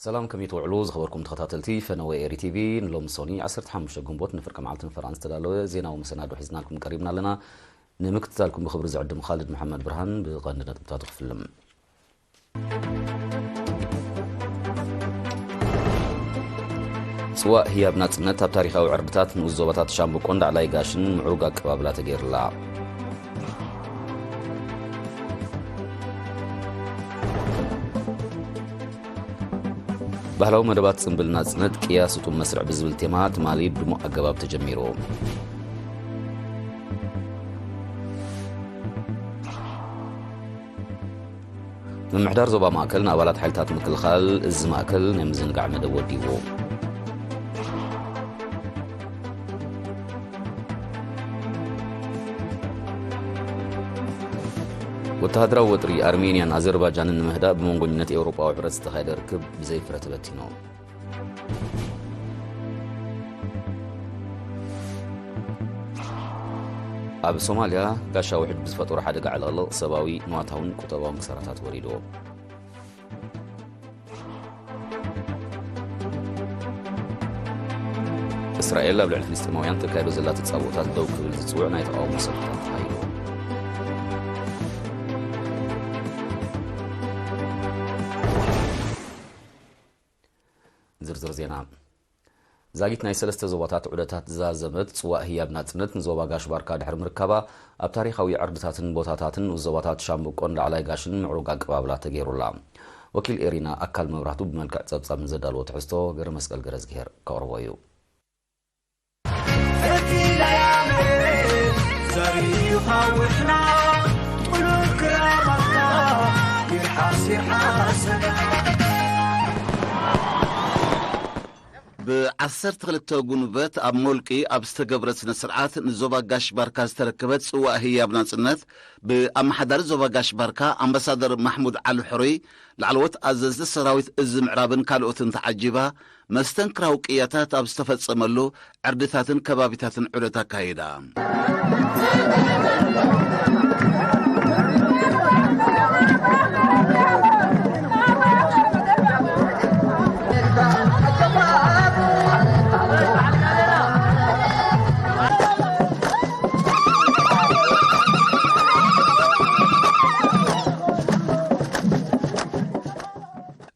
ሰላም፣ ከመይ ትውዕሉ ዝኸበርኩም ተኸታተልቲ ፈነወ ኤሪ ቲቪ? ንሎሚ ሶኒ ዓሰርተ ሓሙሽተ ግንቦት ንፍርቂ መዓልቲ ንፈራን ዝተዳለወ ዜናዊ መሰናዶ ሒዝናልኩም ቀሪብና ኣለና። ንምክትታልኩም ብኽብሪ ዝዕድም ካልድ መሓመድ ብርሃን። ብቐንዲ ነጥብታቱ ክፍልም። ጽዋእ ህያብ ናጽነት ኣብ ታሪኻዊ ዕርድታት ንኡስ ዞባታት ሻምብቆን ላዕላይ ጋሽን ምዕሩግ ኣቀባብላ ተገይርላ። ባህላዊ መደባት ጽምብል ናጽነት ቅያ ስጡም መስርዕ ብዝብል ቴማ ትማሊ ብድሙቕ ኣገባብ ተጀሚሩ። ምምሕዳር ዞባ ማእከል ንኣባላት ሓይልታት ምክልኻል እዚ ማእከል ናይ ምዝንጋዕ መደብ ወዲቡ። ወተሃደራዊ ወጥሪ ኣርሜንያን ኣዘርባጃንን ንምህዳእ ብመንጎኝነት ኤውሮጳዊ ሕብረት ዝተኻየደ ርክብ ብዘይፍረ ተበቲኑ። ኣብ ሶማልያ ጋሻ ውሕድ ብዝፈጠሮ ሓደጋ ዕልቕልቕ ሰብኣዊ፣ ንዋታውን ቁጠባውን ክሳራታት ወሪዱ። እስራኤል ኣብ ልዕሊ ፍልስጤማውያን ተካይዶ ዘላ ተጻብኦታት ደው ክብል ዝጽውዕ ናይ ተቓውሞ ሰልፍታት ተኻይዱ። ዝርዝር ዜና። ዛጊት ናይ ሰለስተ ዞባታት ዑደታት ዝዛዘመት ጽዋእ ህያብ ናጽነት ንዞባ ጋሽ ባርካ ድሕሪ ምርካባ፣ ኣብ ታሪኻዊ ዕርድታትን ቦታታትን ንኡስ ዞባታት ሻምብቆን ላዕላይ ጋሽን ምዕሩግ ኣቀባብላ ተገይሩላ። ወኪል ኤሪና ኣካል መብራህቱ ብመልክዕ ጸብጻብ ንዘዳልዎ ትሕዝቶ ገረ መስቀል ገረዝግሄር ከቕርቦ እዩ። እቲ ናይ ኣመል ዘርኢ ሓውና ጥሉል ክራማትና ይርሓስ ይርሓስ። ብዓሰርተ ክልተ ጉንበት ኣብ ሞልቂ ኣብ ዝተገብረ ስነ ስርዓት ንዞባ ጋሽ ባርካ ዝተረከበት ጽዋእ ህያብ ናጽነት ብኣመሓዳሪ ዞባ ጋሽ ባርካ ኣምባሳደር ማሕሙድ ዓሊ ሕሩይ፣ ላዕለዎት ኣዘዝቲ ሰራዊት እዚ ምዕራብን ካልኦትን ተዓጂባ መስተንክራዊ ቅያታት ኣብ ዝተፈጸመሉ ዕርድታትን ከባቢታትን ዑደት ኣካይዳ።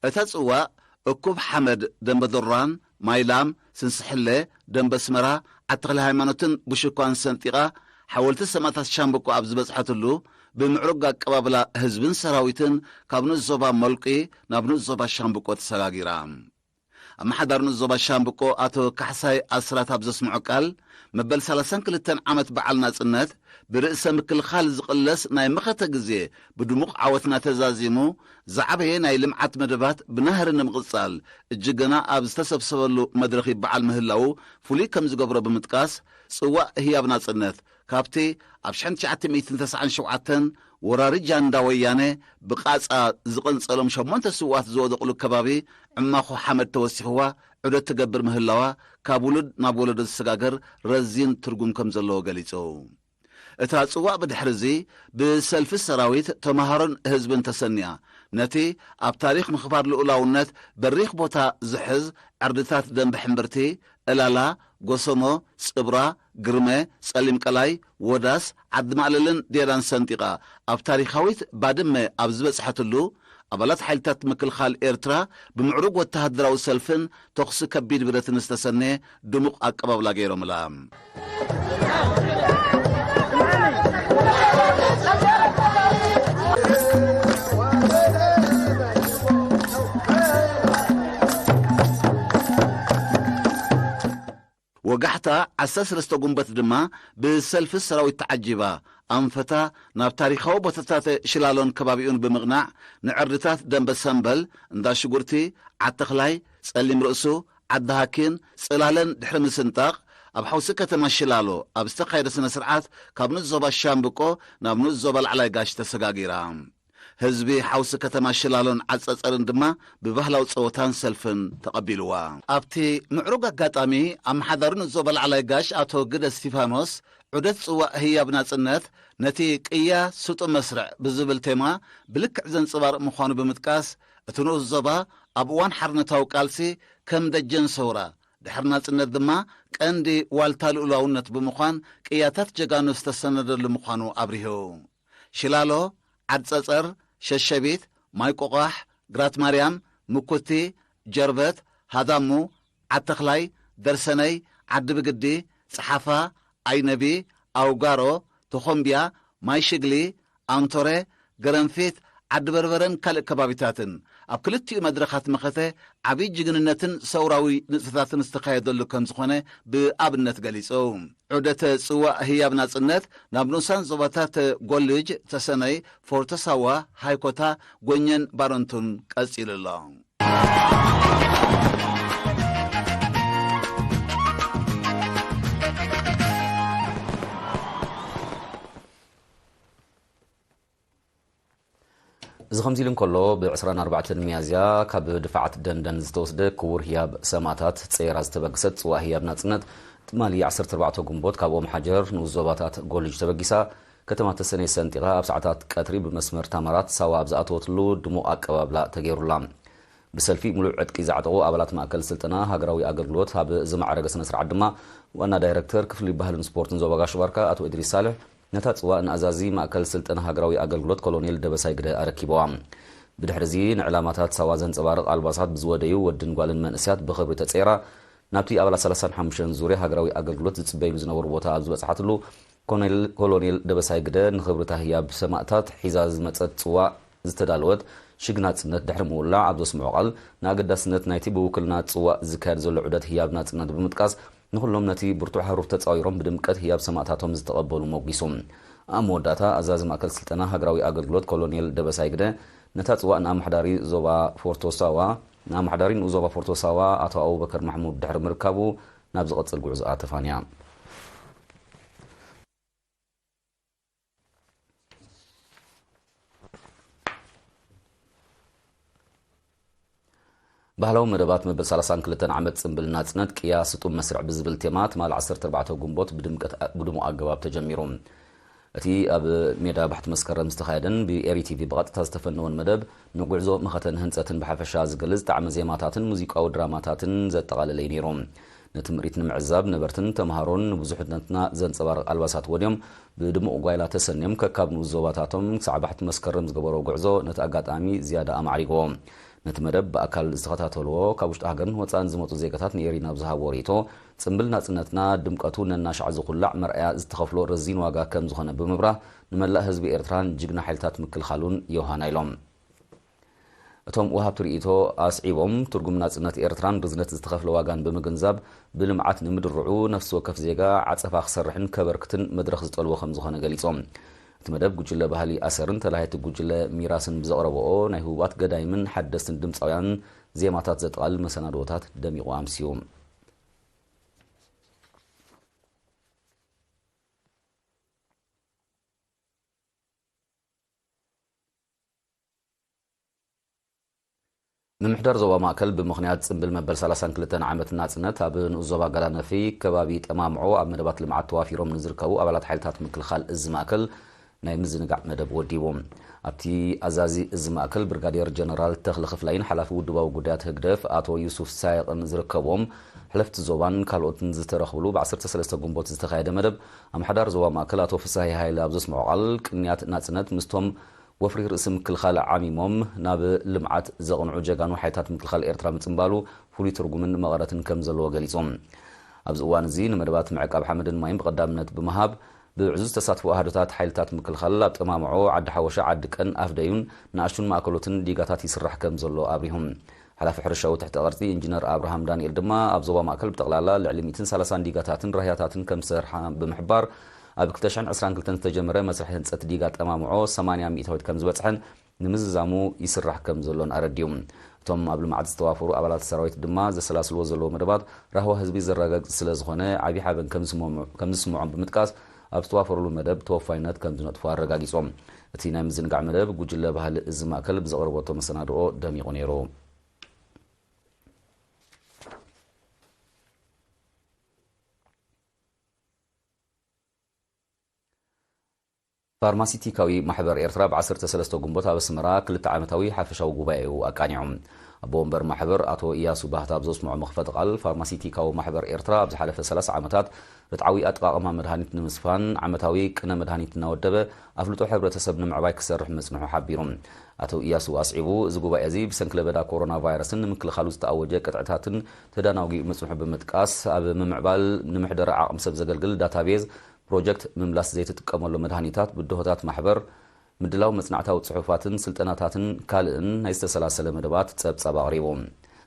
እታ ጽዋእ እኩብ ሓመድ ደንበ ዶራን፣ ማይላም፣ ስንስሕለ፣ ደንበ ኣስመራ፣ ዓዲ ተኽለ ሃይማኖትን ብሽኳን ሰንጢቓ፣ ሓወልቲ ሰማእታት ሻምብቆ ኣብ ዝበጽሐትሉ፣ ብምዕሩግ ኣቀባብላ ህዝብን ሰራዊትን ካብ ንኡስ ዞባ ሞልቂ ናብ ንኡስ ዞባ ሻምብቆ ተሰጋጊራ። ኣመሓዳሪ ንኡስ ዞባ ሻምብቆ ኣቶ ካሕሳይ ኣስራት ኣብ ዘስምዖ ቃል፣ መበል ሰላሳን ክልተን ዓመት በዓል ናጽነት፣ ብርእሰ ምክልኻል ዝቕለስ ናይ መኸተ ግዜ ብድሙቕ ዓወትና ተዛዚሙ፣ ዝዓበየ ናይ ልምዓት መደባት ብናህሪ ንምቕጻል እጅገና ኣብ ዝተሰብሰበሉ መድረኽ ይበዓል ምህላዉ ፍሉይ ከም ዝገብሮ ብምጥቃስ፣ ጽዋእ ህያብ ናጽነት ካብቲ ኣብ ሽሕን ትሽዓተ ሚእትን ተስዓን ሸውዓተን ወራሪ ጃንዳ ወያነ ብቃጻ ዝቐንጸሎም ሸሞንተ ስውኣት ዝወደቑሉ ከባቢ ዕማኹ ሓመድ ተወሲኽዋ ዑደት ትገብር ምህላዋ ካብ ውሉድ ናብ ወለዶ ዝሰጋገር ረዚን ትርጉም ከም ዘለዎ ገሊጹ። እታ ጽዋእ ብድሕሪ እዚ ብሰልፊ ሰራዊት፣ ተመሃሮን ህዝብን ተሰንያ፣ ነቲ ኣብ ታሪኽ ምኽባር ልኡላውነት በሪኽ ቦታ ዝሕዝ ዕርድታት ደንበ ሕምብርቲ፣ ዕላላ፣ ጎሰሞ፣ ጽብራ፣ ግርመ፣ ጸሊም ቀላይ፣ ወዳስ፣ ዓዲ ማእለልን ዴራን ሰንጢቓ ኣብ ታሪኻዊት ባድመ ኣብ ዝበጽሐትሉ፣ ኣባላት ሓይልታት ምክልኻል ኤርትራ ብምዕሩግ ወተሃደራዊ ሰልፍን ተኹሲ ከቢድ ብረትን ዝተሰነየ ድሙቕ ኣቀባብላ ገይሮምላ። ወጋሕታ፣ ዓሰርተ ሰለስተ ጉንበት ድማ ብሰልፊ ሰራዊት ተዓጂባ፣ ኣንፈታ ናብ ታሪኻዊ ቦታታት ሽላሎን ከባቢኡን ብምቕናዕ፣ ንዕርድታት ደንበ ሰምበል፣ እንዳ ሽጉርቲ፣ ዓተኽላይ፣ ጸሊም ርእሱ፣ ዓዲ ሃኪን፣ ጽላለን ድሕሪ ምስንጣቕ፣ ኣብ ሓውሲ ከተማ ሽላሎ ኣብ ዝተኻየደ ስነ ስርዓት፣ ካብ ንኡስ ዞባ ሻምብቆ ናብ ንኡስ ዞባ ላዕላይ ጋሽ ተሰጋጊራ። ህዝቢ ሓውሲ ከተማ ሽላሎን ዓጸጸርን ድማ ብባህላዊ ጸወታን ሰልፍን ተቐቢልዋ። ኣብቲ ምዕሩግ ኣጋጣሚ፣ ኣመሓዳሪ ንኡስ ዞባ ላዕላይ ጋሽ ኣቶ ግደ እስቲፋኖስ፣ ዑደት ጽዋእ ህያብ ናጽነት ነቲ ቅያ ስጡም መስርዕ ብዝብል ቴማ ብልክዕ ዘንጸባርቕ ምዃኑ ብምጥቃስ፣ እቲ ንኡስ ዞባ ኣብ እዋን ሓርነታዊ ቃልሲ ከም ደጀን ሰውራ፣ ድሕሪ ናጽነት ድማ ቀንዲ ዋልታ ልኡላውነት ብምዃን ቅያታት ጀጋኑ ዝተሰነደሉ ምዃኑ ኣብሪሁ። ሽላሎ፣ ዓድ ጸጸር፣ ሸሸቢት፣ ማይ ቆቋሕ፣ ግራት ማርያም፣ ምኩቲ፣ ጀርበት፣ ሃዳሙ፣ ዓድ ተኽላይ፣ ደርሰነይ፣ ዓዲ ብግዲ፣ ጸሓፋ፣ ኣይነቢ፣ ኣውጋሮ፣ ተኾምቢያ፣ ማይ ሽግሊ፣ ኣንቶረ፣ ገረንፊት፣ ዓዲ በርበረን ካልእ ከባቢታትን ኣብ ክልቲኡ መድረኻት መኸተ ዓብዪ ጅግንነትን ሰውራዊ ንጥፈታትን ዝተኻየደሉ ከም ዝኾነ ብኣብነት ገሊጹ። ዑደተ ጽዋእ ህያብ ናጽነት ናብ ንኡሳን ዞባታት ጎልጅ፣ ተሰነይ፣ ፎርቶ ሳዋ፣ ሃይኮታ፣ ጎኘን ባረንቱን ቀጺሉ ኣሎ። እዚ ከምዚ ኢሉ እንከሎ፣ ብ ዕስራን ኣርባዕተን ሚያዝያ ካብ ድፋዓት ደንደን ዝተወስደ ክቡር ህያብ ሰማእታት ጸየራ ዝተበግሰት ጽዋእ ህያብ ናጽነት፣ ትማሊ ዓሰርተ ኣርባዕተ ግንቦት ካብ ኦም ሓጀር ንኡስ ዞባታት ጎልጅ ተበጊሳ፣ ከተማ ተሰነይ ሰንጢቓ ኣብ ሰዓታት ቀትሪ ብመስመር ታማራት ሳዋ ኣብ ዝኣተወትሉ ድሙቕ ኣቀባብላ ተገይሩላ። ብሰልፊ ሙሉእ ዕጥቂ ዝዓጠቑ ኣባላት ማእከል ስልጠና ሃገራዊ ኣገልግሎት ኣብ ዝማዕረገ ስነ ስርዓት ድማ፣ ዋና ዳይረክተር ክፍሊ ባህልን ስፖርትን ዞባ ጋሽ ባርካ ኣቶ እድሪስ ሳልሕ ነታ ጽዋእ ንኣዛዚ ማእከል ስልጠና ሃገራዊ ኣገልግሎት ኮሎኔል ደበሳይ ግደ ኣረኪበዋ። ብድሕሪ እዚ ንዕላማታት ሳዋ ዘንጸባርቕ ኣልባሳት ብዝወደዩ ወድን ጓልን መንእሰያት ብኽብሪ ተጸይራ፣ ናብቲ ኣባላት ሰላሳን ሓሙሽተን ዙርያ ሃገራዊ ኣገልግሎት ዝጽበይሉ ዝነበሩ ቦታ ኣብ ዝበጽሓትሉ፣ ኮሎኔል፣ ኮሎኔል ደበሳይ ግደ ንኽብሪ እታ ህያብ ሰማእታት ሒዛ ዝመጸት ጽዋእ ዝተዳለወት ሽግ ናጽነት ድሕሪ ምውላዕ ኣብ ዘስምዖ ቃል፣ ንኣገዳስነት ናይቲ ብውክልና ጽዋእ ዝካየድ ዘሎ ዑደት ህያብ ናጽነት ብምጥቃስ፣ ንኹሎም ነቲ ብርቱዕ ሃሩር ተጻዊሮም ብድምቀት ህያብ ሰማእታቶም ዝተቐበሉ ሞጒሱ። ኣብ መወዳእታ፣ ኣዛዚ ማእከል ስልጠና ሃገራዊ ኣገልግሎት ኮሎኔል ደበሳይ ግደ፣ ነታ ጽዋእ ንኣማሕዳሪ ዞባ ፎርቶ ሳዋ፣ ንኣማሕዳሪ ንኡስ ዞባ ፎርቶ ሳዋ ኣቶ ኣቡበከር ማሕሙድ ድሕሪ ምርካቡ፣ ናብ ዝቐጽል ጉዕዞኣ ተፋንያ። ባህላዊ መደባት መበል ሰላሳን ክልተን ዓመት ጽምብል ናጽነት ቅያ ስጡም መስርዕ ብዝብል ቴማ ትማሊ ዓሰርተ ኣርባዕተ ግንቦት ብድምቀት፣ ብድሙቕ ኣገባብ ተጀሚሩ። እቲ ኣብ ሜዳ ባሕቲ መስከረም ዝተኻየደን ብኤሪ ቲቪ ብቐጥታ ዝተፈነወን መደብ፣ ንጉዕዞ መኸተን ህንጸትን ብሓፈሻ ዝገልጽ ጣዕመ ዜማታትን ሙዚቃዊ ድራማታትን ዘጠቓለለ እዩ ነይሩ። ነቲ ምርኢት ንምዕዛብ ነበርትን ተምሃሮን ንብዙሕነትና ዘንጸባርቕ ኣልባሳት ወድዮም፣ ብድሙቕ ጓይላ ተሰንዮም፣ ከካብ ንኡስ ዞባታቶም ክሳዕ ባሕቲ መስከረም ዝገበሮ ጉዕዞ ነቲ ኣጋጣሚ ዝያዳ ኣማዕሪግዎ። ነቲ መደብ ብኣካል ዝተኸታተልዎ፣ ካብ ውሽጢ ሃገርን ወጻእን ዝመጹ ዜጋታት ንኤሪ ናብ ዝሃብዎ ርእይቶ፣ ጽምብል ናጽነትና ድምቀቱ ነናሻዕ ዝኹላዕ መርኣያ ዝተኸፍሎ ረዚን ዋጋ ከም ዝኾነ ብምብራህ፣ ንመላእ ህዝቢ ኤርትራን ጅግና ሓይልታት ምክልኻሉን ዮሃና ኢሎም። እቶም ወሃብቲ ርእይቶ ኣስዒቦም፣ ትርጉም ናጽነት ኤርትራን ርዝነት ዝተኸፍለ ዋጋን ብምግንዛብ፣ ብልምዓት ንምድርዑ ነፍሲ ወከፍ ዜጋ ዓጸፋ ክሰርሕን ከበርክትን መድረኽ ዝጠልቦ ከም ዝኾነ ገሊጾም። እቲ መደብ ጉጅለ ባህሊ ኣሰርን ተላሃይቲ ጉጅለ ሚራስን ብዘቕረብኦ ናይ ህቡባት ገዳይምን ሓደስትን ድምጻውያን ዜማታት ዘጠቓልል መሰናድኦታት ደሚቑ ኣምስዩ። ምምሕዳር ዞባ ማእከል ብምኽንያት ጽምብል መበል ሰላሳን ክልተን ዓመት ናጽነት ኣብ ንኡስ ዞባ ጋላነፊ ከባቢ ጠማምዖ ኣብ መደባት ልምዓት ተዋፊሮም ንዝርከቡ ኣባላት ሓይልታት ምክልኻል እዚ ማእከል ናይ ምዝንጋዕ መደብ ወዲቡ። ኣብቲ ኣዛዚ እዚ ማእከል ብርጋዴር ጀነራል ተኽለ ክፍላይን ሓላፊ ውድባዊ ጉዳያት ህግደፍ ኣቶ ዩሱፍ ሳይቕን ዝርከብዎም ሓለፍቲ ዞባን ካልኦትን ዝተረኽብሉ ብ ዓሰርተ ሰለስተ ግንቦት ዝተኻየደ መደብ ኣምሓዳር ዞባ ማእከል ኣቶ ፍሳሄ ሃይለ ኣብ ዘስምዖ ቃል ቅንያት ናጽነት ምስቶም ወፍሪ ርእሲ ምክልኻል ዓሚሞም ናብ ልምዓት ዘቕንዑ ጀጋኑ ሓይልታት ምክልኻል ኤርትራ ምጽንባሉ ፍሉይ ትርጉምን መቐረትን ከም ዘለዎ ገሊጹ። ኣብዚ እዋን እዚ ንመደባት ምዕቃብ ሓመድን ማይን ብቐዳምነት ብምሃብ፣ ብዕዙዝ ተሳትፎ ኣሃዱታት ሓይልታት ምክልኻል ኣብ ጠማምዖ፣ ዓዲ ሓወሻ፣ ዓዲ ቀን፣ ኣፍደዩን ንኣሽቱን ማእከሎትን ዲጋታት ይስራሕ ከም ዘሎ ኣብሪሁ። ሓላፊ ሕርሻዊ ትሕተ ቅርጺ ኢንጂነር ኣብርሃም ዳንኤል ድማ፣ ኣብ ዞባ ማእከል ብጠቕላላ ልዕሊ ሚእትን ሰላሳን ዲጋታትን ራህያታትን ከም ዝሰርሓ ብምሕባር፣ ኣብ ክልተ ሽሕን ዕስራን ክልተን ዝተጀመረ መስርሕ ህንጸት ዲጋ ጠማምዖ ሰማንያ ሚእታዊት ከም ዝበጽሐን ንምዝዛሙ ይስራሕ ከም ዘሎን ኣረዲኡ። እቶም ኣብ ልምዓት ዝተዋፈሩ ኣባላት ሰራዊት ድማ ዘሰላስልዎ ዘለዉ መደባት ራህዋ ህዝቢ ዘረጋግጽ ስለ ዝኾነ ዓብዪ ሓበን ከም ዝስምዖ-፣ ከም ዝስምዖም ብምጥቃስ፣ ኣብ ዝተዋፈሩሉ መደብ ተወፋይነት ከም ዝነጥፉ ኣረጋጊጾም። እቲ ናይ ምዝንጋዕ መደብ ጉጅለ ባህሊ እዚ ማእከል ብዘቕረበቶ መሰናድኦ ደሚቑ ነይሩ። ፋርማሲቲካዊ ማሕበር ኤርትራ ብ ዓሰርተ ሰለስተ ግንቦት ኣብ ኣስመራ ክልተ ዓመታዊ ሓፈሻዊ ጉባኤኡ ኣቃኒዑ። ኣቦ ወንበር ማሕበር ኣቶ ኢያሱ ባህታ ኣብ ዘስምዖ መኽፈቲ ቃል፣ ፋርማሲቲካዊ ማሕበር ኤርትራ ኣብ ዝሓለፈ ሰላሳ ዓመታት ርትዓዊ ኣጠቓቕማ መድሃኒት ንምስፋን ዓመታዊ ቅነ መድሃኒት እናወደበ ኣፍልጦ ሕብረተሰብ ንምዕባይ ክሰርሕ ምጽንሑ ሓቢሩ። ኣቶ ኢያሱ ኣስዒቡ፣ እዚ ጉባኤ እዚ ብሰንኪ ለበዳ ኮሮና ቫይረስን ንምክልኻሉ ዝተኣወጀ ቅጥዕታትን ተዳናጒኡ ምጽንሑ ብምጥቃስ፣ ኣብ ምምዕባል ንምሕደራ ዓቕሚ ሰብ ዘገልግል ዳታቤዝ ፕሮጀክት፣ ምምላስ ዘይትጥቀመሉ መድሃኒታት ብድሆታት ማሕበር፣ ምድላው መጽናዕታዊ ጽሑፋትን ስልጠናታትን ካልእን ናይ ዝተሰላሰለ መደባት ጸብጻብ ኣቕሪቡ።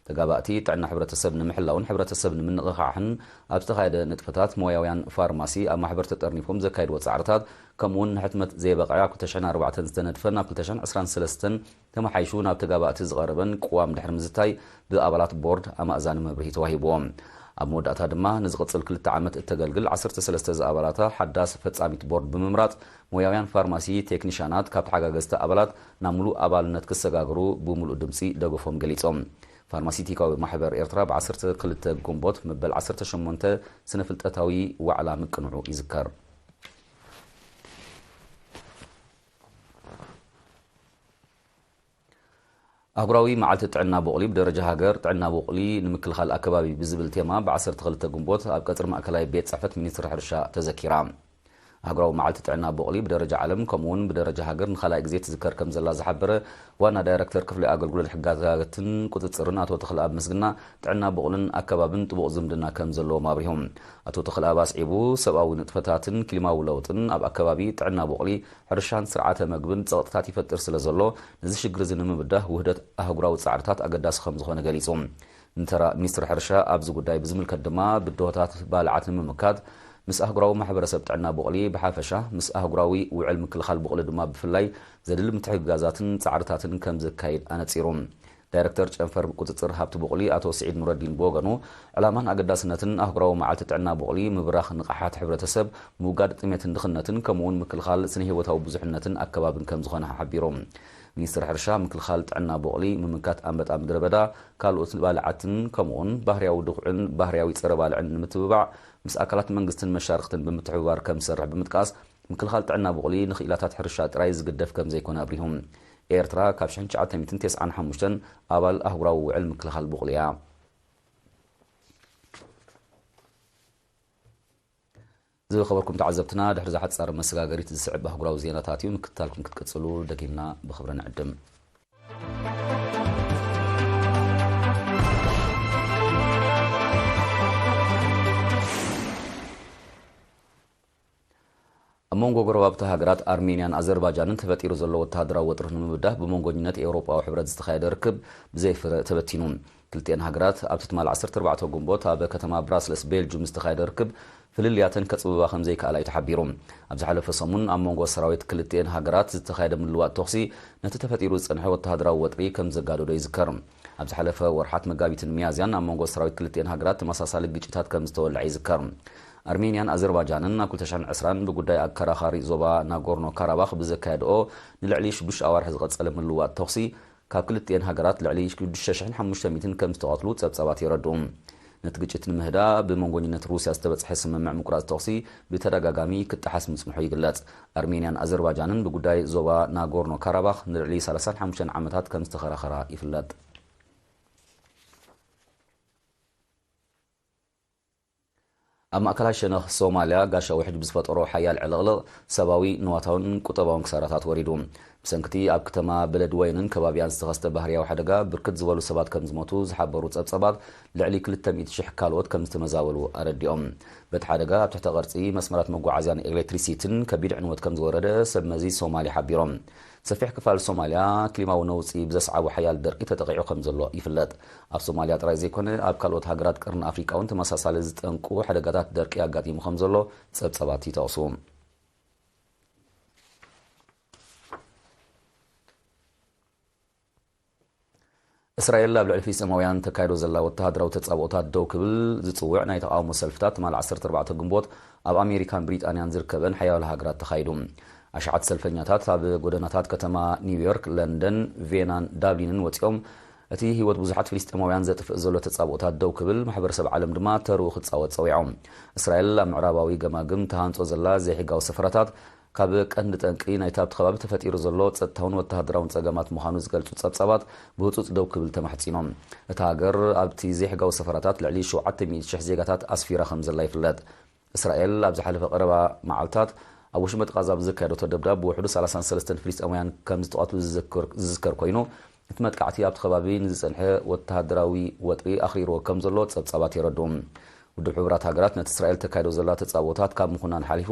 ተጋባእቲ ጥዕና ሕብረተሰብ ንምሕላውን ሕብረተሰብ ንምንቕቓሕን ኣብ ዝተኻየደ ንጥፈታት፣ ሞያውያን ፋርማሲ ኣብ ማሕበር ተጠርኒፎም ዘካየድዎ ጻዕርታት፣ ከምኡውን ንሕትመት ዘየበቕዐ ኣብ ክልተ ሽሕን ኣርባዕተን ዝተነድፈን ኣብ ክልተ ሽሕን ዕስራን ሰለስተን ተመሓይሹ ናብ ተጋባእቲ ዝቐረበን ቅዋም ድሕሪ ምዝታይ፣ ብኣባላት ቦርድ ኣማእዛኒ መብርሂ ተዋሂብዎም። ኣብ መወዳእታ ድማ፣ ንዝቕጽል ክልተ ዓመት እተገልግል ዓሰርተ ሰለስተ ዝኣባላታ ሓዳስ ፈጻሚት ቦርድ ብምምራጽ፣ ሞያውያን ፋርማሲ ቴክኒሻናት ካብ ተሓጋገዝቲ ኣባላት ናብ ምሉእ ኣባልነት ክሰጋግሩ ብምሉእ ድምጺ ደገፎም ገሊጾም። ፋርማሲቲካዊ ማሕበር ኤርትራ ብ ዓሰርተ ክልተ ግንቦት መበል ዓሰርተ ሸሞንተ ስነ-ፍልጠታዊ ዋዕላ ምቅንዑ ይዝከር። ኣህጉራዊ መዓልቲ ጥዕና ቡቕሊ ብደረጃ ሃገር፣ ጥዕና ቡቕሊ ንምክልኻል ኣከባቢ ብዝብል ቴማ፣ ብ ዓሰርተ ክልተ ግንቦት ኣብ ቀጽሪ ማእከላይ ቤት ጽሕፈት ሚኒስትሪ ሕርሻ ተዘኪራ። ኣህጉራዊ መዓልቲ ጥዕና ቡቕሊ ብደረጃ ዓለም፣ ከምኡውን ብደረጃ ሃገር ንኻልኣይ ግዜ ትዝከር ከም ዘላ ዝሓበረ ዋና ዳይረክተር ክፍሊ ኣገልግሎት ሕጋጋትን ቁጽጽርን ኣቶ ተኽለኣብ ምስግና፣ ጥዕና ቡቕልን ኣከባብን ጥቡቕ ዝምድና ከም ዘለዎም ኣብሪሆም። ኣቶ ተኽለኣብ ኣስዒቡ፣ ሰብኣዊ ንጥፈታትን ክሊማዊ ለውጥን ኣብ ኣከባቢ ጥዕና ቡቕሊ፣ ሕርሻን ስርዓተ መግብን ጸቕጥታት ይፈጥር ስለ ዘሎ፣ ነዚ ሽግር እዚ ንምብዳህ ውህደት ኣህጉራዊ ጻዕርታት ኣገዳሲ ከም ዝኾነ ገሊጹ። ንተራ ሚኒስትሪ ሕርሻ ኣብዚ ጉዳይ ብዝምልከት ድማ፣ ብድሆታት ባልዓት ንምምካት፣ ምስ ኣህጉራዊ ማሕበረሰብ ጥዕና ቡቕሊ ብሓፈሻ፣ ምስ ኣህጉራዊ ውዕል ምክልኻል ቡቕሊ ድማ ብፍላይ፣ ዘድሊ ምትሕግጋዛትን ጻዕርታትን ከም ዘካይድ ኣነጺሩ። ዳይረክተር ጨንፈር ቁጽጽር ሃብቲ ቡቕሊ ኣቶ ስዒድ ኑረዲን ብወገኑ፣ ዕላማን ኣገዳስነትን ኣህጉራዊ መዓልቲ ጥዕና ቡቕሊ ምብራኽ ንቕሓት ሕብረተሰብ፣ ምውጋድ ጥሜትን ድኽነትን፣ ከምኡውን ምክልኻል ስነ-ህይወታዊ ብዙሕነትን ኣከባብን ከም ዝኾነ ሓቢሩ። ሚኒስትሪ ሕርሻ፣ ምክልኻል ጥዕና ቡቕሊ፣ ምምካት ኣንበጣ ምድረ በዳ፣ ካልኦት ባልዓትን፣ ከምኡውን ባህርያዊ ድኹዕን ባህርያዊ ጸረ ባልዕን ንምትብባዕ፣ ምስ ኣካላት መንግስትን መሻርኽትን ብምትሕብባር ከም ዝሰርሕ ብምጥቃስ፣ ምክልኻል ጥዕና ቡቕሊ ንኽኢላታት ሕርሻ ጥራይ ዝግደፍ ከም ዘይኮነ ኣብሪሁ። ኤርትራ ካብ ሽሕን ትሽዓተ ሚእትን ተስዓን ሓሙሽተን ኣባል ኣህጉራዊ ውዕል ምክልኻል ቡቕሊ እያ። ዝኸበርኩም ተዓዘብትና፣ ድሕሪ እዛ ሓጻር መሰጋገሪት ዝስዕብ ኣህጉራዊ ዜናታት እዩ። ምክትታልኩም ክትቅጽሉ ደጊምና ብኽብሪ ንዕድም። ኣብ መንጎ ጎረባብቲ ሃገራት ኣርሜንያን ኣዘርባጃንን ተፈጢሩ ዘሎ ወተሃደራዊ ወጥሪ ንምብዳህ ብመንጎኝነት ኤውሮጳዊ ሕብረት ዝተኻየደ ርክብ ብዘይ ፍረ ተበቲኑ። ክልቲኤን ሃገራት ኣብቲ ትማል ዓሰርተ ኣርባዕተ ግንቦት ኣብ ከተማ ብራስለስ ቤልጁም ዝተኻየደ ርክብ ፍልልያተን ከጽብባ ከም ዘይከኣላ እዩ ተሓቢሩ። ኣብ ዝሓለፈ ሰሙን ኣብ መንጎ ሰራዊት ክልቲኤን ሃገራት ዝተኻየደ ምልዋጥ ተኹሲ ነቲ ተፈጢሩ ዝጸንሐ ወተሃደራዊ ወጥሪ ከም ዘጋደዶ ይዝከር። ኣብ ዝሓለፈ ወርሓት መጋቢትን ሚያዝያን ኣብ መንጎ ሰራዊት ክልቲኤን ሃገራት ተመሳሳሊ ግጭታት ከም ዝተወልዐ ይዝከር። ኣርሜንያን ኣዘርባጃንን ኣብ ክልተ ሽሕን ዕስራን ብጉዳይ ኣከራኻሪ ዞባ ናጎርኖ ካራባኽ ብዘካየድኦ ንልዕሊ ሽዱሽተ ኣዋርሕ ዝቐጸለ ምልዋጥ ተኹሲ፣ ካብ ክልቲኤን ሃገራት ልዕሊ ሽዱሽተ ሽሕን ሓሙሽተ ሚእትን ከም ዝተቐትሉ ጸብጻባት የረድኡ። ነቲ ግጭት ንምህዳ ብመንጎኝነት ሩስያ ዝተበጽሐ ስምምዕ ምቁራጽ ተኹሲ ብተደጋጋሚ ክጠሓስ ምጽንሑ ይግለጽ። ኣርሜንያን ኣዘርባጃንን ብጉዳይ ዞባ ናጎርኖ ካራባኽ ንልዕሊ ሰላሳን ሓሙሽተን ዓመታት ከም ዝተኸራኸራ ይፍለጥ። ኣብ ማእከላይ ሸነኽ ሶማልያ፣ ጋሻ ውሕጅ ብዝፈጠሮ ሓያል ዕልቕልቕ፣ ሰብኣዊ፣ ንዋታውን ቁጠባውን ክሳራታት ወሪዱ። ብሰንክቲ ኣብ ከተማ በለድ ወይንን ከባቢኣን ዝተኸስተ ባህርያዊ ሓደጋ፣ ብርክት ዝበሉ ሰባት ከም ዝሞቱ ዝሓበሩ ጸብጸባት፣ ልዕሊ ክልተ ሚእቲ ሽሕ ካልኦት ከም ዝተመዛበሉ ኣረዲኦም። በቲ ሓደጋ፣ ኣብ ትሕተ ቅርጺ መስመራት መጓዓዝያን ኤሌክትሪሲቲን ከቢድ ዕንወት ከም ዝወረደ ሰብ መዚ ሶማሊ ሓቢሮም። ሰፊሕ ክፋል ሶማልያ፣ ክሊማዊ ነውጺ ብዘስዓቦ ሓያል ደርቂ ተጠቒዑ ከም ዘሎ ይፍለጥ። ኣብ ሶማልያ ጥራይ ዘይኮነ፣ ኣብ ካልኦት ሃገራት ቀርኒ ኣፍሪቃ እውን ተመሳሳሊ ዝጠንቁ ሓደጋታት ደርቂ ኣጋጢሙ ከም ዘሎ ጸብጸባት ይጠቕሱ። እስራኤል ኣብ ልዕሊ ፍልስጤማውያን ተካይዶ ዘላ ወተሃደራዊ ተጻብኦታት ደው ክብል ዝጽውዕ ናይ ተቓውሞ ሰልፍታት ትማል ዓሰርተ ኣርባዕተ ግንቦት ኣብ ኣሜሪካን ብሪጣንያን ዝርከበን ሓያሎ ሃገራት ተኻይዱ። ኣሽሓት ሰልፈኛታት ኣብ ጎደናታት ከተማ ኒውዮርክ፣ ለንደን፣ ቬናን ዳብሊንን ወጺኦም፣ እቲ ህይወት ብዙሓት ፍልስጤማውያን ዘጥፍእ ዘሎ ተጻብኦታት ደው ክብል፣ ማሕበረሰብ ዓለም ድማ ተርኡ ክጻወት ጸዊዖም። እስራኤል ኣብ ምዕራባዊ ገማግም ተሃንጾ ዘላ ዘይሕጋዊ ሰፈራታት ካብ ቀንዲ ጠንቂ ናይቲ ኣብቲ ከባቢ ተፈጢሩ ዘሎ ጸጥታውን ወተሃደራውን ጸገማት ምዃኑ ዝገልጹ ጸብጻባት ብህጹጽ ደው ክብል ተማሕጺኖም። እታ ሃገር ኣብቲ ዘይሕጋዊ ሰፈራታት ልዕሊ ሸውዓተ ሚእቲ ሽሕ ዜጋታት ኣስፊራ ከም ዘላ ይፍለጥ። እስራኤል ኣብ ዝሓለፈ ቀረባ መዓልታት ኣብ ወሽመጥ ቃዛ ብዘካየደቶ ደብዳብ ብውሕዱ ሰላሳን ሰለስተን ፍልስጤማውያን ከም ዝተቐትሉ ዝዝክር ዝዝከር ኮይኑ፣ እቲ መጥቃዕቲ ኣብቲ ከባቢ ንዝጸንሐ ወተሃደራዊ ወጥሪ ኣኽሪርዎ ከም ዘሎ ጸብጻባት የረድኡ። ውድብ ሕቡራት ሃገራት ነቲ እስራኤል ተካይዶ ዘላ ተጻብኦታት ካብ ምኹናን ሓሊፉ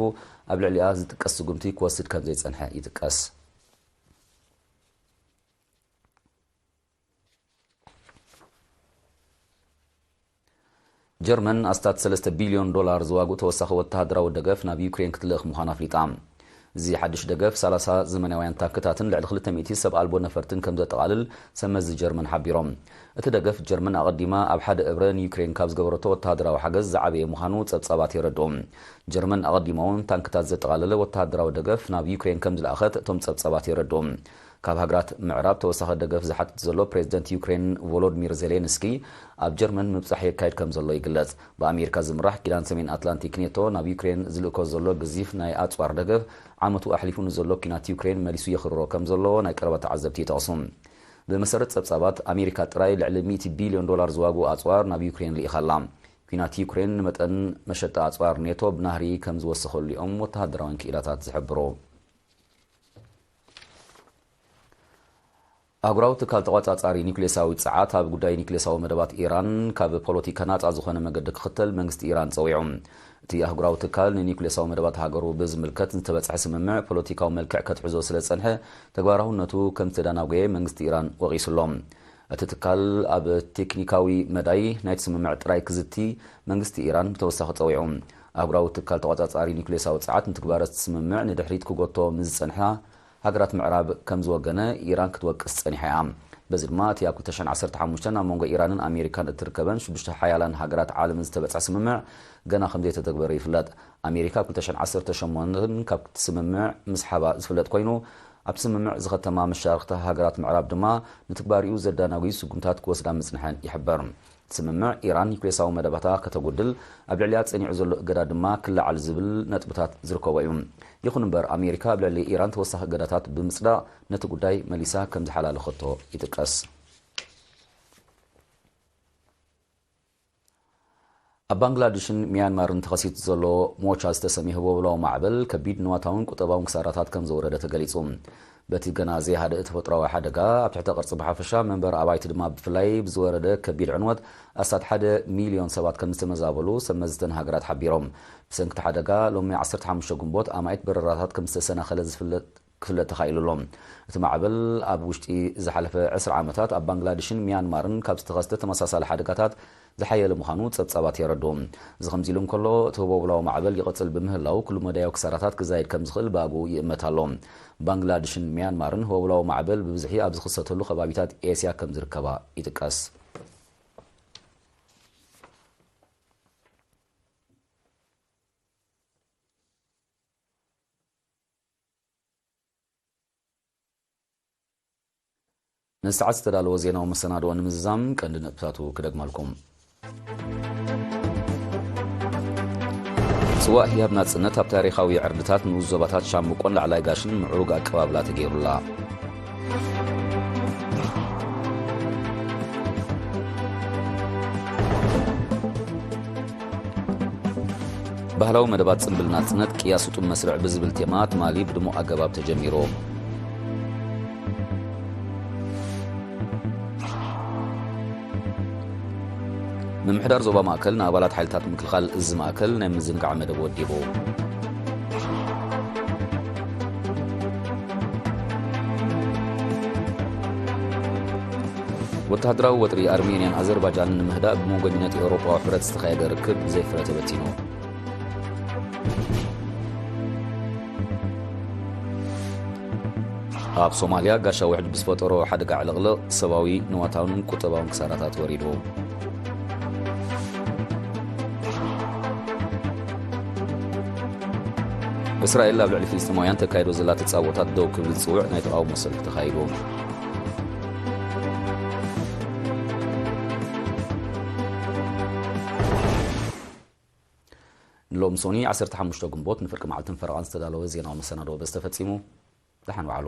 ኣብ ልዕሊኣ ዝጥቀስ ስጉምቲ ክወስድ ከም ዘይጸንሐ ይጥቀስ። ጀርመን ኣስታት ሰለስተ ቢልዮን ዶላር ዝዋግኡ ተወሳኺ ወተሃደራዊ ደገፍ ናብ ዩክሬን ክትልእኽ ምዃና ኣፍሊጣ። እዚ ሓድሽ ደገፍ ሰላሳ ዘመናውያን ታንክታትን ልዕሊ ክልተ ሚእቲ ሰብ ኣልቦ ነፈርትን ከም ዘጠቓልል ሰብ መዚ ጀርመን ሓቢሮም። እቲ ደገፍ ጀርመን ኣቐዲማ ኣብ ሓደ እብረ ንዩክሬን ካብ ዝገበረቶ ወተሃደራዊ ሓገዝ ዝዓበየ ምዃኑ ጸብጻባት የረድኡ። ጀርመን ኣቐዲማ እውን ታንክታት ዘጠቓለለ ወተሃደራዊ ደገፍ ናብ ዩክሬን ከም ዝለኣኸት እቶም ጸብጻባት የረድኡ። ካብ ሃገራት ምዕራብ ተወሳኺ ደገፍ ዝሓትት ዘሎ ፕሬዚደንት ዩክሬን ቮሎድሚር ዜሌንስኪ ኣብ ጀርመን ምብጻሕ የካይድ ከም ዘሎ ይግለጽ። ብኣሜሪካ ዝምራሕ ኪዳን ሰሜን ኣትላንቲክ ኔቶ ናብ ዩክሬን ዝልእኮ ዘሎ ገዚፍ ናይ ኣጽዋር ደገፍ ዓመቱ ኣሕሊፉ ንዘሎ ኲናት ዩክሬን መሊሱ የኽርሮ ከም ዘሎ ናይ ቀረባ ተዓዘብቲ ይጠቕሱ። ብመሰረት ጸብጻባት ኣሜሪካ ጥራይ ልዕሊ ሚእቲ ቢልዮን ዶላር ዝዋግኡ ኣጽዋር ናብ ዩክሬን ልኢኻ ኣላ። ኲናት ዩክሬን ንመጠን መሸጣ ኣጽዋር ኔቶ ብናህሪ ከም ዝወሰኸሉ እዮም ወተሃደራውያን ክኢላታት ዝሕብሩ። ኣህጉራዊ ትካል ተቖጻጻሪ ኒውክሌሳዊ ጸዓት ኣብ ጉዳይ ኒውክሌሳዊ መደባት ኢራን ካብ ፖለቲካ ናጻ ዝኾነ መገዲ ክኽተል መንግስቲ ኢራን ጸዊዑ። እቲ ኣህጉራዊ ትካል ንኒውክሌሳዊ መደባት ሃገሩ ብዝምልከት ዝተበጽሐ ስምምዕ ፖለቲካዊ መልክዕ ከትሕዞ ስለ ዝጸንሐ ተግባራውነቱ ከም ዝተዳናጎየ መንግስቲ ኢራን ወቒሱሎ። እቲ ትካል ኣብ ቴክኒካዊ መዳይ ናይቲ ስምምዕ ጥራይ ክዝቲ መንግስቲ ኢራን ብተወሳኺ ጸዊዑ። ኣህጉራዊ ትካል ተቖጻጻሪ ኒውክሌሳዊ ጸዓት ንትግባረ እቲ ስምምዕ ንድሕሪት ክጎቶ ምስ ዝጸንሓ ሃገራት ምዕራብ ከም ዝወገነ ኢራን ክትወቅስ ጸኒሓ እያ። በዚ ድማ እቲ ኣብ ክልተ ሽሕን ዓሰርተ ሓሙሽተን ኣብ መንጎ ኢራንን ኣሜሪካን እትርከበን ሽዱሽተ ሓያላን ሃገራት ዓለምን ዝተበጽሐ ስምምዕ ገና ከም ዘይተተግበረ ይፍለጥ። ኣሜሪካ ኣብ ክልተ ሽሕን ዓሰርተ ሸሞንተን ካብቲ ስምምዕ ምስሓባ ዝፍለጥ ኮይኑ፣ ኣብቲ ስምምዕ ዝኸተማ መሻርኽቲ ሃገራት ምዕራብ ድማ ንትግባሪኡ ዘዳናጉዩ ስጉምታት ክወስዳ ምጽንሐን ይሕበር። እቲ ስምምዕ ኢራን ኒውክሌሳዊ መደባታ ከተጉድል፣ ኣብ ልዕሊኣ ጸኒዑ ዘሎ እገዳ ድማ ክለዓል ዝብል ነጥብታት ዝርከቦ እዩ። ይኹን እምበር ኣሜሪካ ኣብ ልዕሊ ኢራን ተወሳኺ እገዳታት ብምጽዳቕ ነቲ ጉዳይ መሊሳ ከም ዝሓላለኸቶ ይጥቀስ። ኣብ ባንግላድሽን ሚያንማርን ተኸሲቱ ዘሎ ሞቻ ዝተሰምየ ህቦብላዊ ማዕበል ከቢድ ንዋታውን ቁጠባውን ክሳራታት ከም ዘውረደ ተገሊጹ። በቲ ገና ዘይሃደእ ተፈጥሮኣዊ ሓደጋ ኣብ ትሕተ ቅርጺ ብሓፈሻ መንበር ኣባይቲ ድማ ብፍላይ ብዝወረደ ከቢድ ዕንወት ኣስታት ሓደ ሚልዮን ሰባት ከም ዝተመዛበሉ ሰብ መዚ እተን ሃገራት ሓቢሮም። ብሰንኪ እቲ ሓደጋ ሎሚ ዓሰርተ ሓሙሽተ ግንቦት ኣማኢት በረራታት ከም ዝተሰናኸለ ዝፍለጥ ክፍለጥ ተኻኢሉ ኣሎ። እቲ ማዕበል ኣብ ውሽጢ ዝሓለፈ ዕስራ ዓመታት ኣብ ባንግላድሽን ሚያንማርን ካብ ዝተኸስተ ተመሳሳሊ ሓደጋታት ዝሓየለ ምዃኑ ጸብጻባት የረድኡ። እዚ ከምዚ ኢሉ እንከሎ፣ እቲ ህቦብላዊ ማዕበል ይቕጽል ብምህላው፣ ኩሉ መዳያዊ ክሳራታት ክዛይድ ከም ዝኽእል ብኣግኡ ይእመት ኣሎ። ባንግላድሽን ሚያንማርን ህቦብላዊ ማዕበል ብብዝሒ ኣብ ዝኽሰተሉ ከባቢታት ኤስያ ከም ዝርከባ ይጥቀስ። ንሰዓት ዝተዳለወ ዜናዊ መሰናድኦ ንምዝዛም ቀንዲ ነጥብታቱ ክደግመልኩም። ጽዋእ ህያብ ናጽነት ኣብ ታሪኻዊ ዕርድታት ንኡስ ዞባታት ሻምብቆን ላዕላይ ጋሽን ምዕሩግ ኣቀባብላ ተገይሩላ። ባህላዊ መደባት ጽምብል ናጽነት ቅያ ስጡም መስርዕ ብዝብል ቴማ ትማሊ ብድሙቕ ኣገባብ ተጀሚሩ። ምምሕዳር ዞባ ማእከል ንኣባላት ሓይልታት ምክልኻል እዚ ማእከል ናይ ምዝንጋዕ መደብ ወዲቡ። ወተሃደራዊ ወጥሪ ኣርሜንያን ኣዘርባጃንን ንምህዳእ ብመንጎኝነት ኤውሮጳዊ ሕብረት ዝተኻየደ ርክብ ብዘይ ፍረ ተበቲኑ። ኣብ ሶማልያ ጋሻ ውሕድ ብዝፈጠሮ ሓደጋ ዕልቕልቕ ሰብኣዊ፣ ንዋታውን ቁጠባውን ክሳራታት ወሪዱ። እስራኤል ኣብ ልዕሊ ፍልስጤማውያን ተካይዶ ዘላ ተጻብኦታት ደው ክብል ዝጽውዕ ናይ ተቓውሞ ሰልፊ ተኻይዱ። ሎም ሶኒ ዓሰርተ ሓሙሽተ ግንቦት ንፍርቂ መዓልትን ፈረቓን ዝተዳለወ ዜናዊ መሰናዶ በዚ ተፈጺሙ። ደሓን ዋዕሉ።